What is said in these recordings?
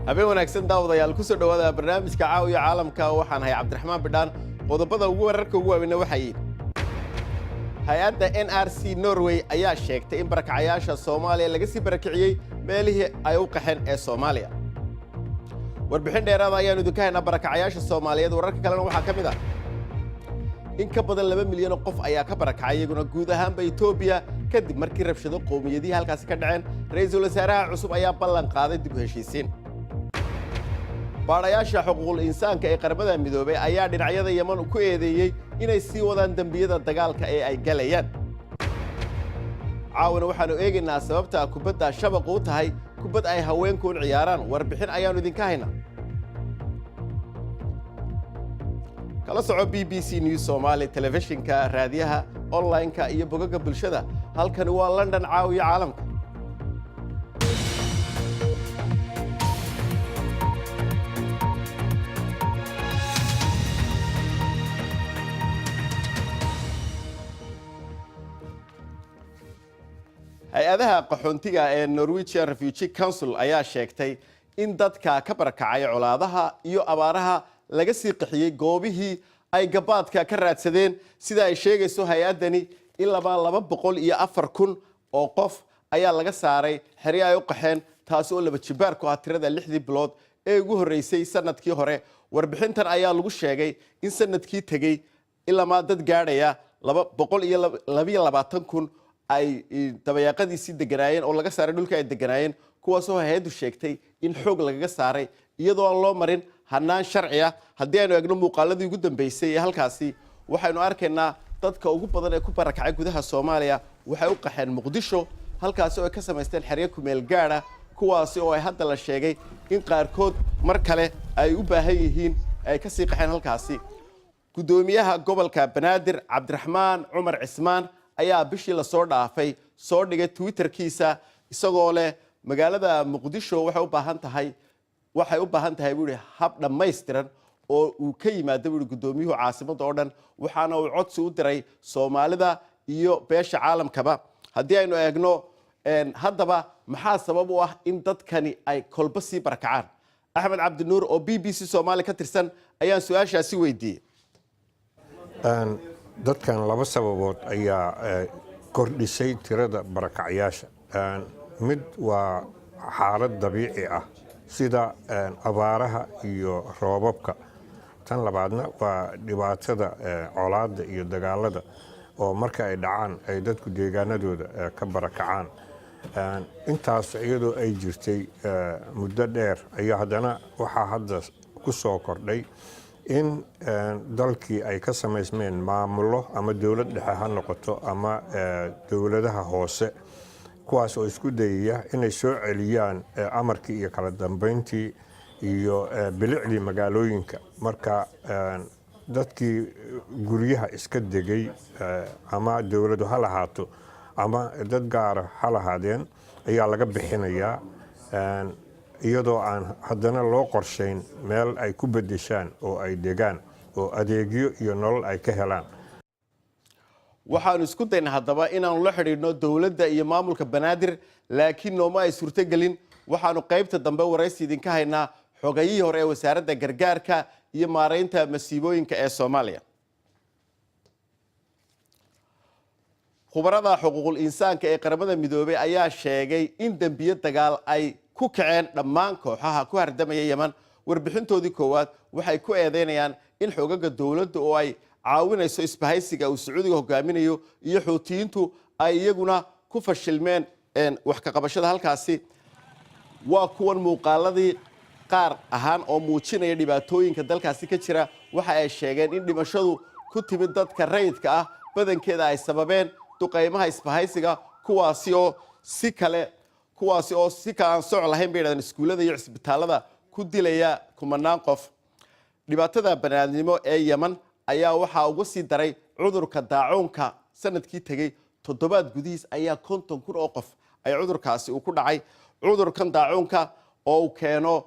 Habeen wanaagsan, daawadayaal. Kusoo dhowaada barnaamijka Caawiya Caalamka. Waxaan ahay Cabdiraxmaan Bidhaan. Qodobada ugu wararka ugu waaweyna waxay: hay-adda NRC Norway ayaa sheegtay in barakacayaasha Soomaaliya laga sii barakiciyey meelihii ay u qaxeen ee Soomaaliya. Warbixin dheeraada ayaanu idinka haynaa barakacayaasha Soomaaliyeed. Wararka kalena waxaa ka mid ah in ka badan 2 milyan oo qof ayaa ka barakacay iyaguna guud ahaanba Etoobiya, kadib markii rabshado qowmiyadihii halkaasi ka dhaceen. Ra-iisul wasaaraha cusub ayaa ballan qaaday dib u heshiisiin. Baadhayaasha xuquuqul insaanka ee Qaramada Midoobay ayaa dhinacyada Yeman ku eedeeyey inay sii wadaan dembiyada dagaalka ee ay galayaan. Caawana waxaannu eegaynaa sababta kubadda shabaqu u tahay kubad ay haweenkuun ciyaaraan. Warbixin ayaannu idinka haynaa. Kala soco BBC News Soomaali telefishinka, raadiyaha, online-ka iyo bogagga bulshada. Halkani waa London, Caawiya Caalamka. Hay-adaha qaxoontiga ee Norwegian Refugee Council ayaa sheegtay in dadka ka barakacay colaadaha iyo abaaraha laga sii qaxiyey goobihii ay gabaadka ka raadsadeen. Sida ay sheegayso hay-addani, ilabaa 204,000 oo qof ayaa laga saaray xeryo ay u qaxeen, taasi oo laba jibaar ku ah tirada 6dii bilood ee ugu horreysay sanadkii hore. Warbixintan ayaa lagu sheegay in sanadkii tegey ilamaa dad gaadhaya 222,000 ay dabayaaqadiisii deganaayeen oo laga saaray dhulka ay deganaayeen, kuwaasoo hay-addu sheegtay in xoog lagaga saaray iyadoo aan loo marin hanaan sharci ah. Haddii aynu eegno muuqaaladii ugu dambeysay ee halkaasi, waxaynu arkaynaa dadka ugu badan ee ku barakacay gudaha Soomaaliya waxay u qaxeen Muqdisho, halkaasi oo ay ka samaysteen xeryo kumeel gaadha, kuwaasi oo ay hadda la sheegay in qaarkood mar kale ay u baahan yihiin ay kasii qaxeen halkaasi. Guddoomiyaha gobolka Banaadir, Cabdiraxmaan Cumar Cismaan, ayaa bishii lasoo dhaafay soo dhigay Twitterkiisa isagoo leh: "Magaalada Muqdisho waxay u baahan tahay," buu yihi, "hab dhammaystiran oo uu ka yimaado," buu yihi, "guddoomiyuhu caasimadda oo dhan." Waxaana uu codsi u diray Soomaalida iyo beesha caalamkaba. Haddii aynu eegno haddaba, maxaa sabab u ah in dadkani ay kolba sii barakacaan? Axmed Cabdinuur oo BBC Soomaali ka tirsan ayaan su-aashaasi weydiiyey. Dadkan laba sababood ayaa kordhisay tirada barakacyaasha. Mid waa xaalad dabiici ah, sida abaaraha iyo roobabka. Tan labaadna waa dhibaatada colaadda iyo dagaalada, oo marka ay dhacaan ay dadku deegaanadooda ka barakacaan. Intaas iyadoo ay jirtay muddo dheer ayaa haddana waxaa hadda ku soo kordhay in dalkii ay ka samaysmeen maamulo, ama dowlad dhexe ha noqoto ama dowladaha hoose, kuwaas oo isku dayaya inay soo celiyaan amarkii iyo kala dambeyntii iyo bilicdii magaalooyinka. Marka dadkii guryaha iska degay, ama dowladu ha lahaato ama dad gaara ha lahaadeen, ayaa laga bixinayaa, iyadoo aan haddana loo qorshayn meel ay ku bedeshaan oo ay degaan oo adeegyo iyo nolol ay ka helaan. Waxaanu isku dayna haddaba inaanu la xidhiidhno dowladda iyo maamulka Banaadir, laakiin nooma ay suurtogelin. Waxaanu qaybta dambe waraysi idinka haynaa xogayihii hore ee Wasaaradda Gargaarka iyo Maaraynta Masiibooyinka ee Soomaaliya. Khubarada xuquuqul insaanka ee Qaramada Midoobay ayaa sheegay in dembiyo dagaal ay ku kaceen dhammaan kooxaha ku hardamaya Yeman. Warbixintoodii koowaad waxay ku eedeynayaan in xoogaga dowladda oo ay caawinayso isbahaysiga uu Sacuudiga hogaaminayo iyo Xuutiyiintu ay iyaguna ku fashilmeen wax ka qabashada halkaasi. Waa kuwan muuqaaladii qaar ahaan oo muujinaya dhibaatooyinka dalkaasi ka jira. Waxa ay sheegeen in dhimashadu ku timid dadka rayidka ah badankeeda ay sababeen duqaymaha isbahaysiga, kuwaasi oo si kale aan soc lahayn, bay yidhahdeen, iskuullada iyo cisbitaalada ku dilaya kumanaan qof. Dhibaatada baniaadnimo ee Yeman ayaa waxaa uga sii daray cudurka daacuunka. Sanadkii tegey toddobaad gudihiis ayaa 50,000 oo qof ay cudurkaasi uu ku dhacay. Cudurkan daacuunka oo uu keeno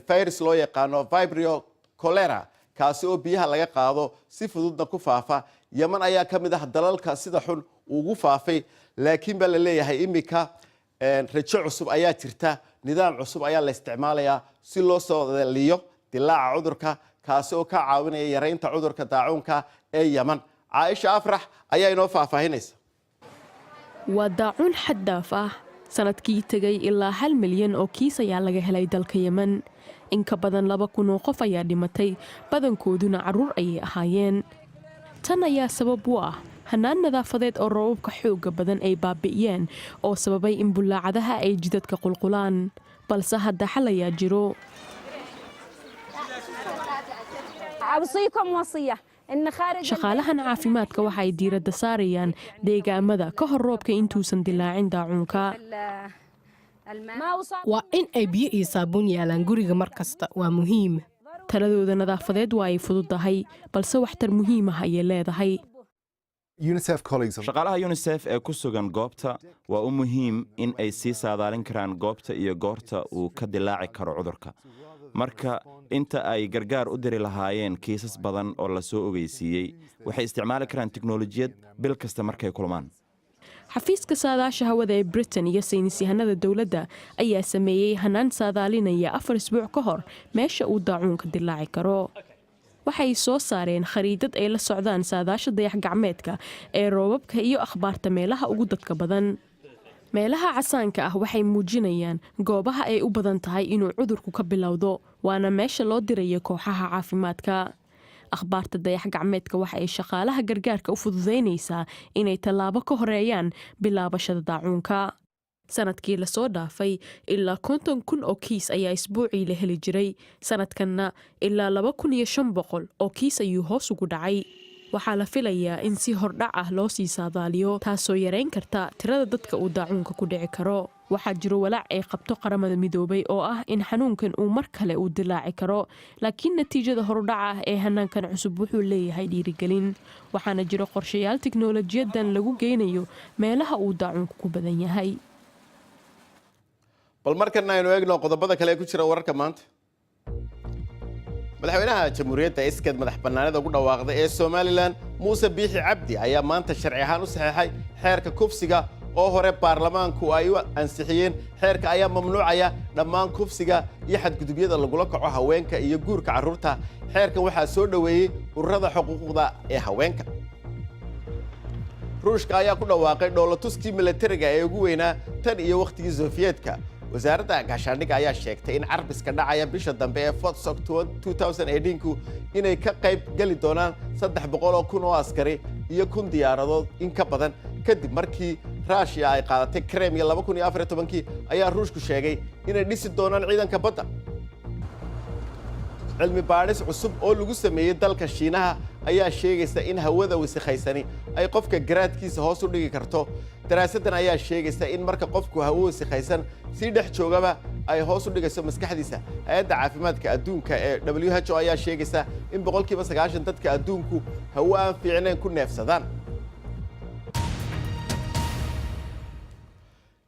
virus loo yaqaano Vibrio cholera, kaasi oo biyaha laga qaado, si fududna ku faafa. Yeman ayaa ka mid ah dalalka sida xun ugu faafay. Laakiin baa la leeyahay iminka rajo cusub ayaa jirta, nidaam cusub ayaa la isticmaalayaa si loo soo liyo dilaaca cudurka, kaasi oo ka caawinaya yaraynta cudurka daacuunka ee Yeman. Caaisha Afrax ayaa inoo faahfaahinaysa. Waa daacuun xad daaf ah. Sanadkii tegay ilaa 1 milyan oo kiis ayaa laga helay dalka Yemen. In ka badan 2000 oo qof ayaa dhimatay, badankooduna carruur ayay ahaayeen. Tan ayaa sabab u ah hanaan nadaafadeed oo roobabka xoogga badan ay baabi'iyeen oo sababay in bullaacadaha ay jidadka qulqulaan. Balse hadda xal ayaa jiro. Shaqaalahan caafimaadka waxa ay diiradda saarayaan deegaamada ka hor roobka intuusan dilaacin daacuunka. Waa in ay biyo iyo saabuun yaalaan guriga mar kasta, waa muhiim. Taladooda nadaafadeed waa ay fududahay, balse waxtar muhiim ah ayay leedahay. Shaqaalaha UNISEF ee ku sugan goobta waa u muhiim in ay sii saadaalin karaan goobta iyo goorta uu ka dilaaci karo cudurka. Marka inta ay gargaar u diri lahaayeen kiisas badan oo la soo ogeysiiyey, waxay isticmaali karaan tiknolojiyad bil kasta markay kulmaan. Xafiiska saadaasha hawada ee Britain iyo saynisyahanada dowladda ayaa sameeyey hanaan saadaalinaya 4 isbuuc ka hor meesha uu daacuunka dilaaci karo. Waxay soo saareen khariidad ay la socdaan saadaasha dayax gacmeedka ee roobabka iyo akhbaarta meelaha ugu dadka badan. Meelaha casaanka ah waxay muujinayaan goobaha ay u badan tahay inuu cudurku ka bilowdo, waana meesha loo dirayo kooxaha caafimaadka. Akhbaarta dayax gacmeedka waxa ay shaqaalaha gargaarka u fududaynaysaa inay tallaabo ka horeeyaan bilaabashada daacuunka. Sanadkii lasoo dhaafay ilaa 50,000 oo kiis ayaa isbuucii la heli jiray. Sanadkanna ilaa 2500 oo kiis ayuu hoos ugu dhacay. Waxaa la filayaa in si hordhac ah loo sii saadaaliyo, taasoo yareyn karta tirada dadka uu daacuunka ku dhici karo. Waxaa jiro walaac ay qabto Qaramada Midoobay oo ah in xanuunkan uu mar kale uu dilaaci karo, laakiin natiijada horudhaca ah ee hanaankan cusub wuxuu leeyahay dhiirigelin. Waxaana jiro qorshayaal tiknolojiyadan lagu geynayo meelaha uu daacuunku ku badan yahay. Bal markana aynu eegno qodobada kale ee ku jira wararka maanta. Madaxweynaha Jamhuuriyadda iskeed madax bannaanida ugu dhawaaqday ee Somaliland, Muuse Biixi Cabdi, ayaa maanta sharci ahaan u saxeexay xeerka kufsiga oo hore baarlamaanku ay u ansixiyeen. Xeerka ayaa mamnuucaya dhammaan kufsiga iyo xadgudubyada lagula kaco haweenka iyo guurka carruurta. Xeerkan waxaa soo dhoweeyey ururada xuquuqda ee haweenka. Ruushka ayaa ku dhawaaqay dhoolatuskii milatariga ee ugu weynaa tan iyo wakhtigii Sofiyeedka. Wasaaradda gaashaandhigga ayaa sheegtay in carbiska dhacaya bisha dambe ee Vostok 2018ku inay ka qayb geli doonaan 300,000 oo askari iyo 1000 diyaaradood in ka badan. Kadib markii Ruushiya ay qaadatay Kremiya 2014kii ayaa Ruushku sheegay inay dhisi doonaan ciidanka badda. Cilmi baadhis cusub oo lagu sameeyey dalka Shiinaha ayaa sheegaysa in hawada wasikhaysani ay qofka garaadkiisa hoos u dhigi karto. Daraasaddan ayaa sheegaysa in marka qofku hawo wasikhaysan sii dhex joogaba ay hoos u dhigayso maskaxdiisa. Hay-adda caafimaadka adduunka ee WHO ayaa sheegaysa in 90% dadka adduunku hawo aan fiicnayn ku neefsadaan.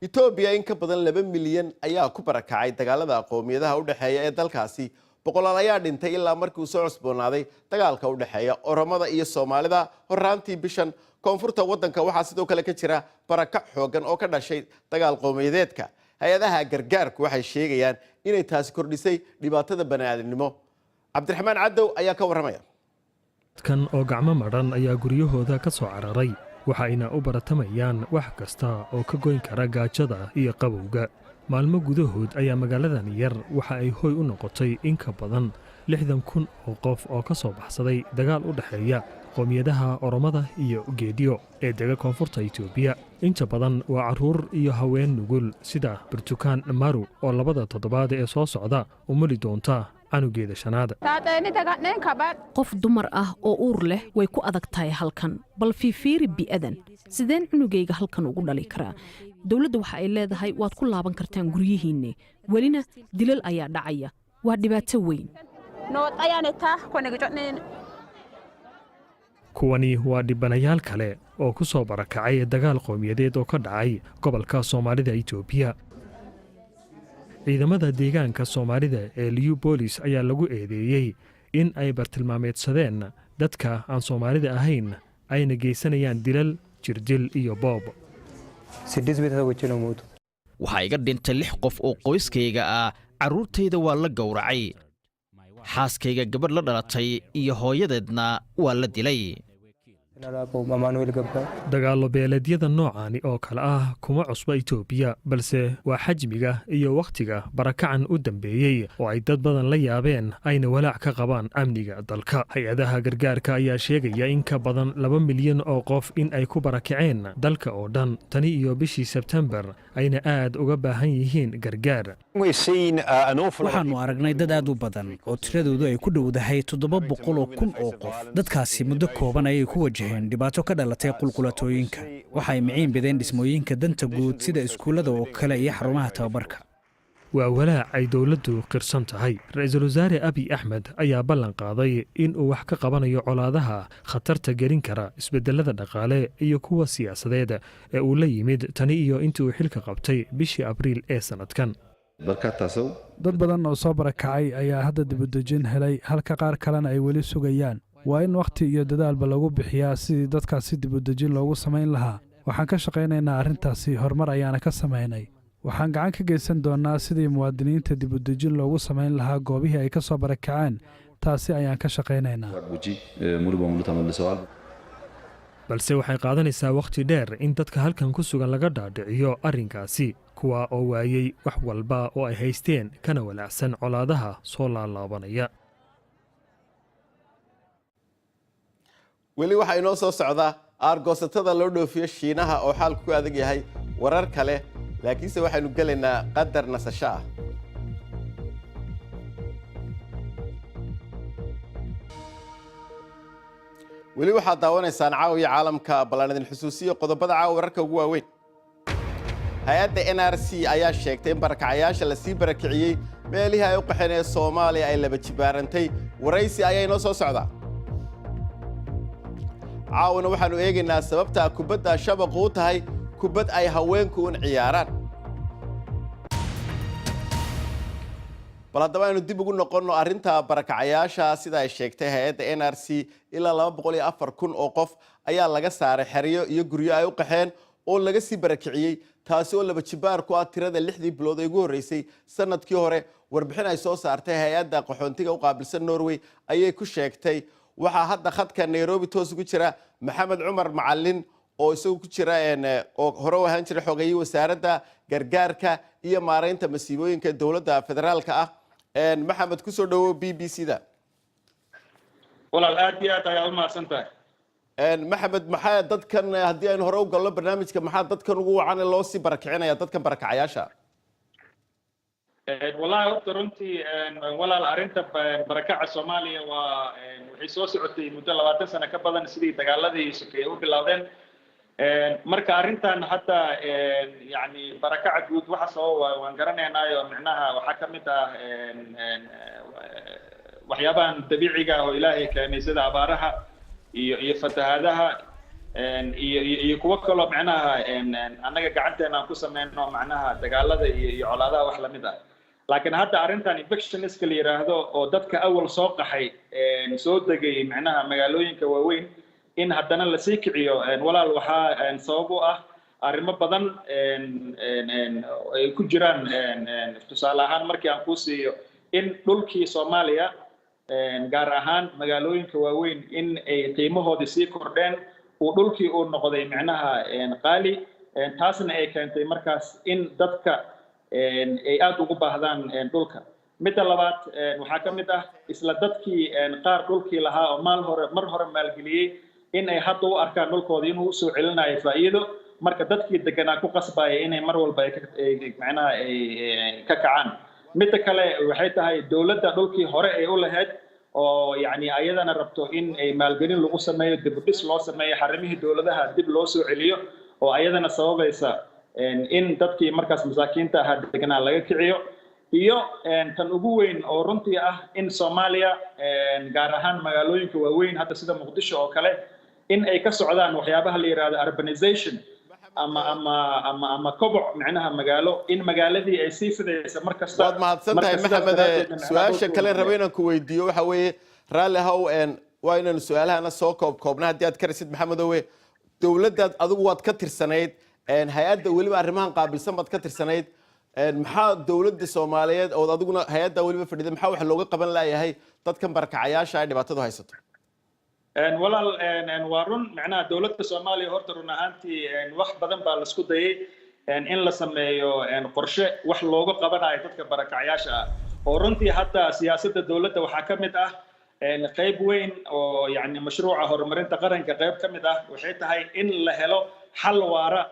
Etoobiya in ka badan 2 milyan ayaa ku barakacay dagaalada qoomiyadaha u dhexeeya ee dalkaasi. Boqolaal ayaa dhintay ilaa markii uu soo cusboonaaday dagaalka u dhexeeya Oromada iyo Soomaalida horaantii bishan. Koonfurta waddanka waxaa sidoo kale ka jira barakac xooggan oo ka dhashay dagaal qowmiyadeedka. Hay-adaha gargaarku waxay sheegayaan inay taasi kordhisay dhibaatada bani'aadamnimo. Cabdiraxmaan Cadow ayaa ka warramaya. Dadkan oo gacmo madhan ayaa guryahooda ka soo cararay, waxayna u baratamayaan wax kasta oo ka goyn kara gaajada iyo qabowga. Maalmo gudahood ayaa magaaladan yar waxa ay hoy u noqotay in ka badan 60,000 oo qof oo ka soo baxsaday dagaal u dhexeeya qoomiyadaha Oromada iyo Geediyo ee dega koonfurta Itoobiya. Inta badan waa carruur iyo haween nugul, sida Burtukaan Maru oo labada toddobaad ee soo socda umuli doonta canugeeda shanaad. Qof dumar ah oo uur leh way ku adag tahay halkan. Bal fiifiiri bi'adan, sideen cunugayga halkan ugu dhali karaa? Dowladda waxa ay leedahay waad ku laaban kartaan guryihiinni. Welina dilal ayaa dhacaya, waa dhibaato weyn. Kuwani waa dhibanayaal kale oo ku soo barakacay dagaal qowmiyadeed oo ka dhacay gobolka Soomaalida Itoobiya. Ciidamada deegaanka Soomaalida ee Liyu Boolis ayaa lagu eedeeyey in ay bartilmaameedsadeen dadka aan Soomaalida ahayn, ayna geysanayaan dilal, jirdil iyo boob. Waxaa iga dhintay lix qof oo qoyskayga ah. Carruurtayda waa la gowracay. Xaaskayga gabadh la dhalatay iyo hooyadeedna waa la dilay. Dagaallo beeleedyada noocaani oo kale ah kuma cusba Itoobiya, balse waa xajmiga iyo wakhtiga barakacan u dambeeyey oo ay dad badan la yaabeen, ayna walaac ka qabaan amniga dalka. Hay-adaha gargaarka ayaa sheegaya in ka badan 2 milyan oo qof in ay ku barakaceen dalka oo dhan tani iyo bishii Sebtembar, ayna aad uga baahan yihiin gargaar. Waxaannu aragnay dad aad u badan oo tiradoodu ay ku dhowdahay 700,000 oo qof. Dadkaasi muddo kooban ayay ku wajaheen dhibaato ka dhalatay qulqulatooyinka. Waxay miciin bideen dhismooyinka danta guud, sida iskuullada oo kale iyo xarumaha tababarka. Waa walaac ay dowladdu qirsan tahay. Ra-iisul Wasaare Abiy Axmed ayaa ballan qaaday in uu wax ka qabanayo colaadaha khatarta gelin kara isbedelada dhaqaale iyo kuwa siyaasadeed ee uu la yimid tani iyo intii uu xilka qabtay bishii Abriil ee sannadkan. Dad badan oo soo barakacay ayaa hadda dibudejin helay, halka qaar kalena ay weli sugayaan. Waa in wakhti iyo dadaalba lagu bixiyaa sidii dadkaasi dibudejin loogu samayn lahaa. Waxaan ka shaqaynaynaa arrintaasi, horumar ayaana ka samaynay. Waxaan gacan ka geysan doonnaa sidii muwaadiniinta dibudejin loogu samayn lahaa goobihii ay ka soo barakaceen. Taasi ayaan ka shaqaynaynaa. Balse waxay qaadanaysaa wakhti dheer in dadka halkan ku sugan laga dhaadhiciyo arrinkaasi, kuwa oo waayey wax walba oo ay haysteen, kana walaacsan colaadaha soo laalaabanaya. Weli waxaa inoo soo socda aargoosatada loo dhoofiyo Shiinaha oo xaalku ku adag yahay, warar kale, laakiinse waxaynu gelaynaa qadar nasasho ah. Weli waxaad daawanaysaan Caawiya Caalamka. Ballan idin xusuusiyo qodobada caawa wararka ugu waaweyn. Hay-adda NRC ayaa sheegtay in barakacayaasha lasii barakiciyey meelihii ay u qaxeen ee Soomaaliya ay laba jibaarantay. Waraysi ayaa inoo soo socdaa. Caawana waxaannu eegaynaa sababta kubadda shabaqu u tahay kubad ay haweenku un ciyaaraan. Bal haddaba aynu dib ugu noqonno arrinta barakacayaasha. Sida ay sheegtay hay-adda NRC, ilaa 204,000 oo qof ayaa laga saaray xeryo iyo guryo ay u qaxeen oo laga sii barakiciyey, taasi oo laba jibaar ku ah tirada 6dii bilood ee ugu horreysay sanadkii hore. Warbixin ay soo saartay hay-adda qaxoontiga u qaabilsan Norway ayay ku sheegtay. Waxaa hadda khadka Nairobi toos ugu jira Maxamed Cumar Macalin, oo isagu ku jira oo hore u ahaan jiray xogeeyey wasaaradda gargaarka iyo maaraynta masiibooyinka dowladda federaalka ah. Maxamed, kusoo dhawow BBC da. Walaal, aad iyo aad ayaa u mahadsan tahay. Maxamed, maxaa dadkan, haddii aynu hore u galno barnaamijka, maxaa dadkan ugu wacan ee loo sii barakicinaya, dadkan barakacayaasha? Wallahi horta runtii walaal, arrinta barakaca Soomaaliya waa waxay soo socotay muddo 20 sano ka badan, sidii dagaaladii sokeeye u bilowdeen. Marka arrintan hadda, yani barakaca guud waxa sababa waan garanaynaayo. Micnaha waxaa ka mid ah waxyaabahan dabiiciga ah oo Ilaahay keenay, sida abaaraha iyo fatahaadaha iyo kuwo kaloo macnaha annaga gacanteena aan ku sameyno, macnaha dagaalada iyo colaadaha wax lamid ah. Laakiin hadda arrintan evictionska la yidhaahdo, oo dadka awal soo qaxay, soo degay macnaha magaalooyinka waaweyn, in haddana lasii kiciyo, walaal, waxaa sabab u ah arrimo badan ay ku jiraan. Tusaale ahaan, markii aan kuu siiyo, in dhulkii Soomaaliya, gaar ahaan magaalooyinka waaweyn, in ay qiimahoodii sii kordheen, uu dhulkii uu noqday micnaha qaali, taasna ay keentay markaas in dadka ay aad ugu baahdaan dhulka. Midda labaad, waxaa ka mid ah isla dadkii qaar dhulkii lahaa oo maal hore mar hore maalgeliyey in ay hadda u arkaan dhulkooda inuu usoo celinayo faa'iido. Marka dadkii deganaa ku qasbaya inay mar walba ay macnaha ay ka kacaan. Midda kale waxay tahay dowladda dhulkii hore ay u lahayd oo yacni ayadana rabto in ay maalgelin lagu sameeyo, dib u dhis loo sameeyo, xarimihii dowladaha dib loo soo celiyo, oo ayadana sababaysa in dadkii markaas masaakiinta ahaa deganaa laga kiciyo. Iyo tan ugu weyn oo runtii ah in Soomaaliya, gaar ahaan magaalooyinka waaweyn hadda sida Muqdisho oo kale, in ay ka socdaan waxyaabaha la yidhahdo urbanization ama koboc, micnaha magaalo, in magaaladii ay sii fidaysa mar kasta. Waad mahadsan tahay, Maxamed. Su-aasha kale raba inaan ku weydiiyo waxa weeye, raalli ahow, waa inaanu su-aalahana soo koob koobna haddii aad karaysid. Maxamed owe, dowladdaad adigu waad ka tirsanayd Hay-adda weliba arrimahan qaabilsan baad ka tirsanayd. Maxaa dowladda Soomaaliyeed ood adiguna hay-adda weliba fadhida, maxaa wax looga qaban laayahay dadkan barakacayaasha ay dhibaatadu haysato? Walaal, waa run. Macnaha dowladda Soomaaliya horta run ahaantii wax badan baa laisku dayay in la sameeyo qorshe wax looga qabanayo dadka barakacayaasha ah, oo runtii hadda siyaasadda dowladda waxaa ka mid ah qayb weyn oo yacni mashruuca horumarinta qaranka qayb ka mid ah waxay tahay in la helo xal waara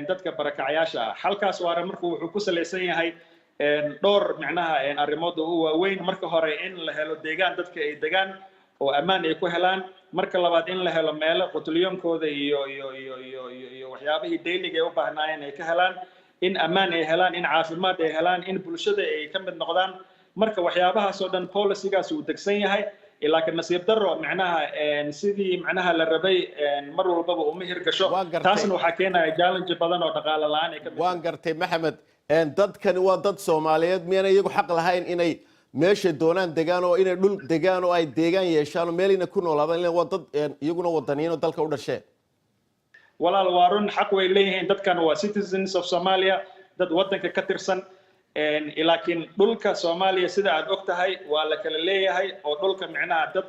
dadka barakacayaasha ah. Xalkaas waara marku wuxuu ku salaysan yahay dhowr macnaha arrimood oo u waaweyn. Marka hore, in la helo deegaan dadka ay degaan oo ammaan ay ku helaan. Marka labaad, in la helo meelo qutulyoonkooda iyo waxyaabihii daily-ga ay u baahnaayeen ay ka helaan, in ammaan ay helaan, in caafimaad ay helaan, in bulshada ay ka mid noqdaan. Marka waxyaabahaas oo dhan policy-gaas uu degsan yahay, laakiin nasiib darro macnaha sidii macnaha la rabay mar walbaba uma hirgasho. Taasna waxaa keenaya challenge badan oo dhaqaale la'aan ay ka mid. Waan gartay, Maxamed. Dadkani waa dad Soomaaliyeed. Miyaana iyagu xaq lahayn inay meeshay doonaan degaan oo inay dhul degaan oo ay deegaan yeeshaan oo meelayna ku noolaadaan? Ileen waa dad iyaguna wadaniyiin oo dalka u dhasheen. Walaal, waa run, xaq way leeyihiin. Dadkan waa citizens of Somalia, dad waddanka ka tirsan, laakiin dhulka Soomaaliya, sida aad og tahay, waa la kala leeyahay oo dhulka micnaha dad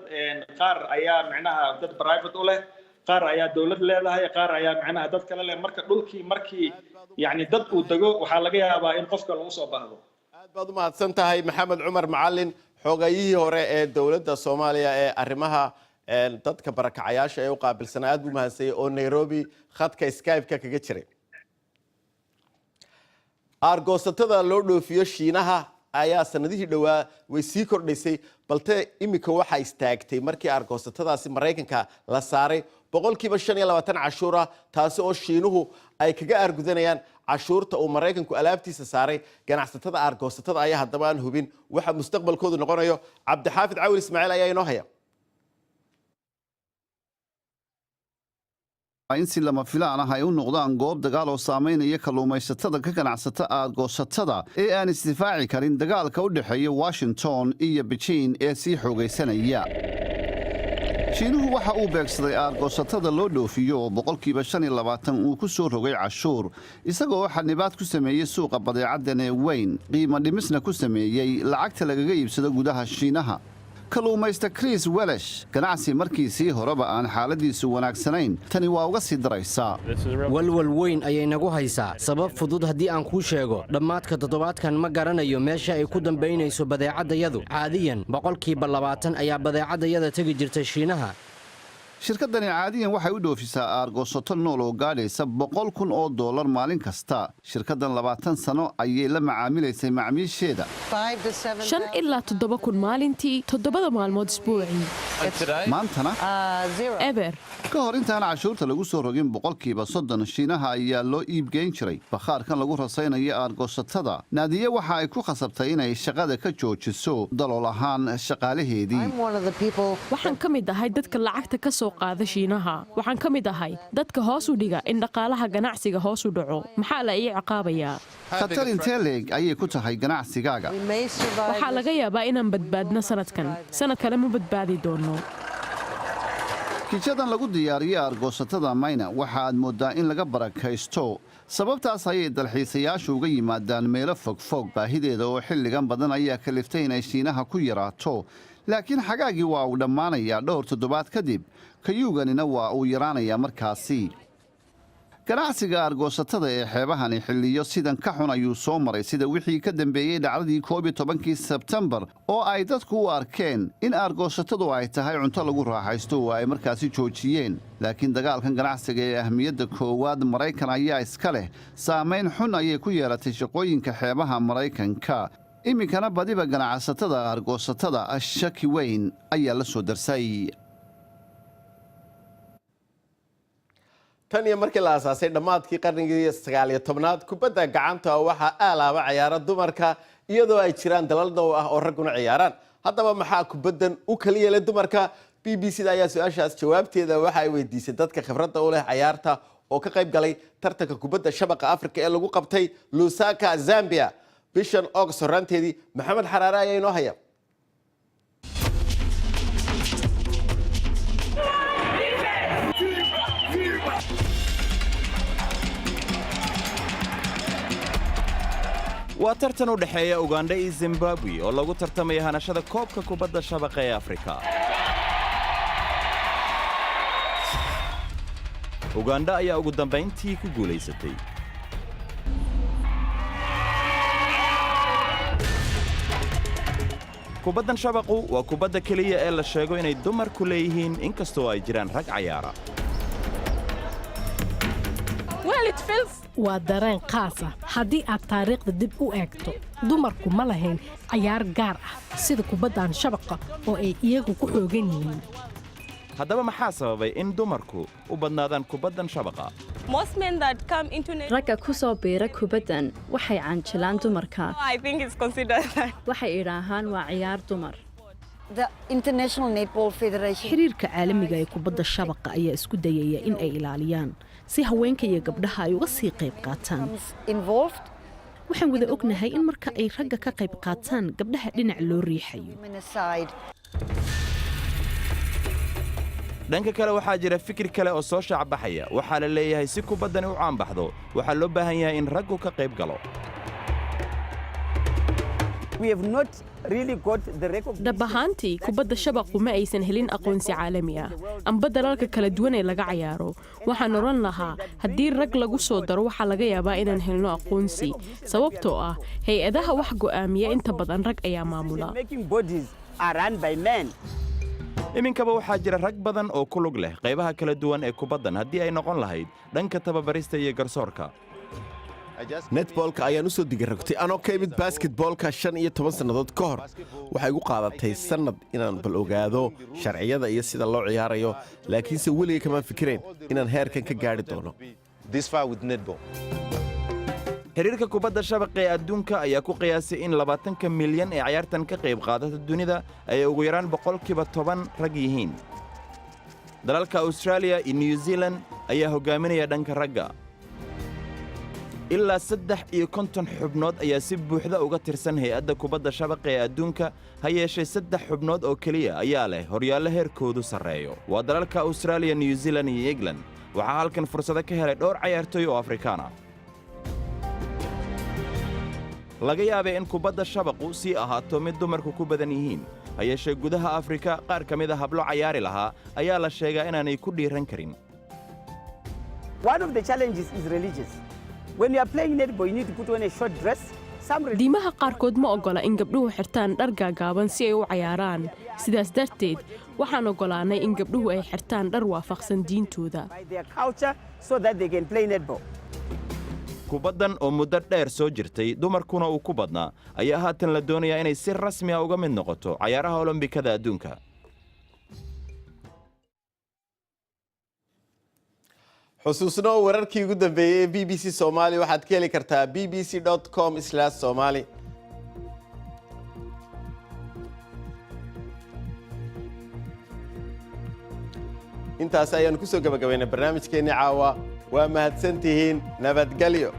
qaar ayaa micnaha dad private u leh, qaar ayaa dowlad leedahay, qaar ayaa micnaha dad kale leh. Marka dhulkii markii yacni dad uu dego, waxaa laga yaabaa in qofka lagu soo baahdo. Aad baad u mahadsan tahay, Maxamed Cumar Macalin, xogayihii hore ee dowladda Soomaaliya ee arrimaha dadka barakacayaasha ee u qaabilsanaa. Aad buu mahadsanyay oo Nairobi khadka Skype-ka kaga jiray. Aargoosatada loo dhoofiyo Shiinaha ayaa sanadihii dhowaa way sii kordhaysay, balse imika waxaa istaagtay markii aargoosatadaasi Maraykanka la saaray 25% cashuur ah, taasi oo Shiinuhu ay kaga aargudanayaan cashuurta uu Maraykanku alaabtiisa saaray. Ganacsatada aargoosatada ayaa haddaba aan hubin waxa mustaqbalkoodu noqonayo. Cabdixaafid Cawil Ismaaciil ayaa inoo haya. In si lama filaan ah ay u noqdaan goob dagaal oo saamaynaya kalluumaysatada ka ganacsata aargoosatada ee aan isdifaaci karin dagaalka u dhexeeya Washington iyo Beijing ee sii xoogaysanaya. Shiinuhu waxa uu beegsaday aargoosatada loo dhoofiyo oo 25% uu ku soo rogay cashuur, isagoo xanibaad ku sameeyey suuqa badeecaddan ee weyn, qiimo dhimisna ku sameeyey lacagta lagaga iibsado gudaha Shiinaha. Kalluumaysta Chris Welesh, ganacsi markiisii horeba aan xaaladiisu wanaagsanayn, tani waa uga sii daraysaa. Walwal weyn ayay nagu haysaa. Sabab fudud haddii aan kuu sheego, dhammaadka toddobaadkan ma garanayo meesha ay ku dambaynayso badeecaddayadu. Caadiyan 20% ayaa badeecaddayada tegi jirta Shiinaha. Shirkaddani caadiyan waxay u dhoofisaa aargoosato nool oo gaadhaysa $100,000 maalin kasta. Shirkaddan 20 sano ayay la macaamilaysay macmiisheeda. 5 ilaa 7 kun maalintii, 7da maalmood isbuucii. Maantana? Eber. Ka hor intaan cashuurta lagu soo rogin 30%, Shiinaha ayaa loo iibgeyn jiray. Bakhaarkan lagu rasaynayo aargoosatada, Naadiye waxa ay ku khasabtay inay shaqada ka joojiso dalool ahaan shaqaalaheedii. Waxaan ka mid ahay dadka lacagta ka soo qaada Shiinaha. Waxaan ka mid ahay dadka hoos u dhiga in dhaqaalaha ganacsiga hoos u dhaco. Maxaa la ii ciqaabayaa? Khatar intee leeg ayay ku tahay ganacsigaaga? Waxaa laga yaabaa inaan badbaadno sanadkan, sanad kale ma badbaadi doono. Kijadan lagu diyaariyo aargoosatada mayna waxa aad mooddaa in laga barakaysto. Sababtaas ayay dalxiisayaashu uga yimaadaan meelo fogfog. Baahideeda oo xilligan badan ayaa kaliftay inay Shiinaha ku yaraato, laakiin xagaagii waa uu dhammaanayaa dhowr toddobaad kadib, kayuuganina waa uu yaraanayaa markaasi. Ganacsiga aargoosatada ee xeebahani xilliyo sidan ka xun ayuu soo maray, sida wixii ka dambeeyey dhacdadii 11-kii Sebtembar oo ay dadku u arkeen in aargoosatadu ay tahay cunto lagu raaxaysto oo ay markaasi joojiyeen. Laakiin dagaalkan ganacsiga ee ahmiyadda koowaad Maraykan ayaa iska leh saamayn xun ayay ku yeelatay shaqooyinka xeebaha Maraykanka. Iminkana badiba ganacsatada aargoosatada shaki weyn ayaa la soo darsay. Tan iyo markii la aasaasay dhammaadkii qarnigii 19aad, kubadda gacanta waxaa aalaaba ciyaara dumarka, iyadoo ay jiraan dalal dhow ah oo ragguna ciyaaraan. Haddaba maxaa kubaddan u kala yeelay dumarka? BBC da ayaa su-aashaas jawaabteeda waxa ay weydiisay dadka khibradda u leh cayaarta oo ka qayb galay tartanka kubadda shabaqa Afrika ee lagu qabtay Lusaka, Zambia, bishan August horaanteedii. Maxamed Xaraare ayaa inoo haya. Waa tartan u dhexeeya Ugandha iyo Zimbabwe oo lagu tartamaya hanashada koobka kubadda shabaqa ee Afrika. Ugandha ayaa ugu dambayntii ku guulaysatay. Kubaddan shabaqu waa kubadda keliya ee la sheego inay dumarku leeyihiin, inkastoo ay jiraan rag cayaara. Waa dareen khaas ah. Haddii aad taariikhda dib u eegto, dumarku ma lahayn cayaar gaar ah sida kubaddan shabaqa oo ay iyagu ku xoogan yihiin. Haddaba maxaa sababay in dumarku u badnaadaan kubaddan shabaqa? Ragga ku soo biira kubaddan waxay canjilaan dumarka. Waxay idhaahaan waa ciyaar dumar. Xiriirka caalamiga ee kubadda shabaqa ayaa isku dayaya in ay ilaaliyaan si haweenka iyo gabdhaha ay uga sii qayb qaataan. Waxaan wada ognahay in marka ay ragga ka qayb qaataan, gabdhaha dhinac loo riixayo. Dhanka kale, waxaa jira fikir kale oo soo shaacbaxaya. Waxaa la leeyahay si kubaddani u caanbaxdo, waxaa loo baahan yahay in raggu ka qayb galo. Dhab ahaantii, kubadda shabaqu ma aysan helin aqoonsi caalami ah amba dalalka kala duwan ee laga cayaaro. Waxaan odhan lahaa haddii rag lagu soo daro, waxaa laga yaabaa inaan helno aqoonsi, sababtoo ah hay-adaha wax go'aamiya inta badan rag ayaa maamula. Iminkaba waxaa jira rag badan oo ku lug leh qaybaha kala duwan ee kubaddan, haddii ay noqon lahayd dhanka tababarista iyo garsoorka. Netballka ayaan u soo digarogtay anoo ka imid basketballka 15 sannadood ka hor. Waxay igu qaadatay sannad inaan bal ogaado sharciyada iyo sida loo ciyaarayo, laakiinse weligay kamaan fikirayn inaan heerkan ka gaadhi doono. Xiriirka kubadda shabaqa ee adduunka ayaa ku qiyaasay in 20-ka milyan ee cayaartan ka qayb qaadata dunida ay ugu yaraan 10% rag yihiin. Dalalka Austraaliya iyo New Zealand ayaa hoggaaminaya dhanka ragga. Ilaa 53 xubnood ayaa si buuxda uga tirsan hay-adda kubadda shabaqa ee adduunka. Ha yeeshee, saddex xubnood oo keliya ayaa leh horyaallo heerkoodu sarreeyo. Waa dalalka Austraaliya, New Zealand iyo England. Waxaa halkan fursado ka helay dhowr cayaartooy oo Afrikaan ah. Laga yaabay in kubadda shabaqu sii ahaato mid dumarku ku badan yihiin. Ha yeeshee, gudaha Afrika qaar ka mid a hablo cayaari lahaa ayaa la sheegaa inaanay ku dhiiran karin. One of the challenges is religious. When you are playing netball, you need to put on a short dress. Some Diimaha qaarkood ma oggola in gabdhuhu xirtaan dhar gaagaaban si ay u cayaaraan. Sidaas darteed, waxaan oggolaanay in gabdhuhu ay xirtaan dhar waafaqsan diintooda. By their culture so that they can play netball. Kubaddan oo muddo dheer soo jirtay, dumarkuna uu ku badnaa, ayaa haatan la doonayaa inay si rasmi ah uga mid noqoto cayaaraha Olombikada adduunka. Xusuusno, wararkii ugu dambeeyey ee BBC Soomaali waxaad ka heli kartaa bbc.com/somali. Intaas ayaanu kusoo gabagabaynay barnaamijkeennii caawa. Waa mahadsantihiin, nabadgelyo.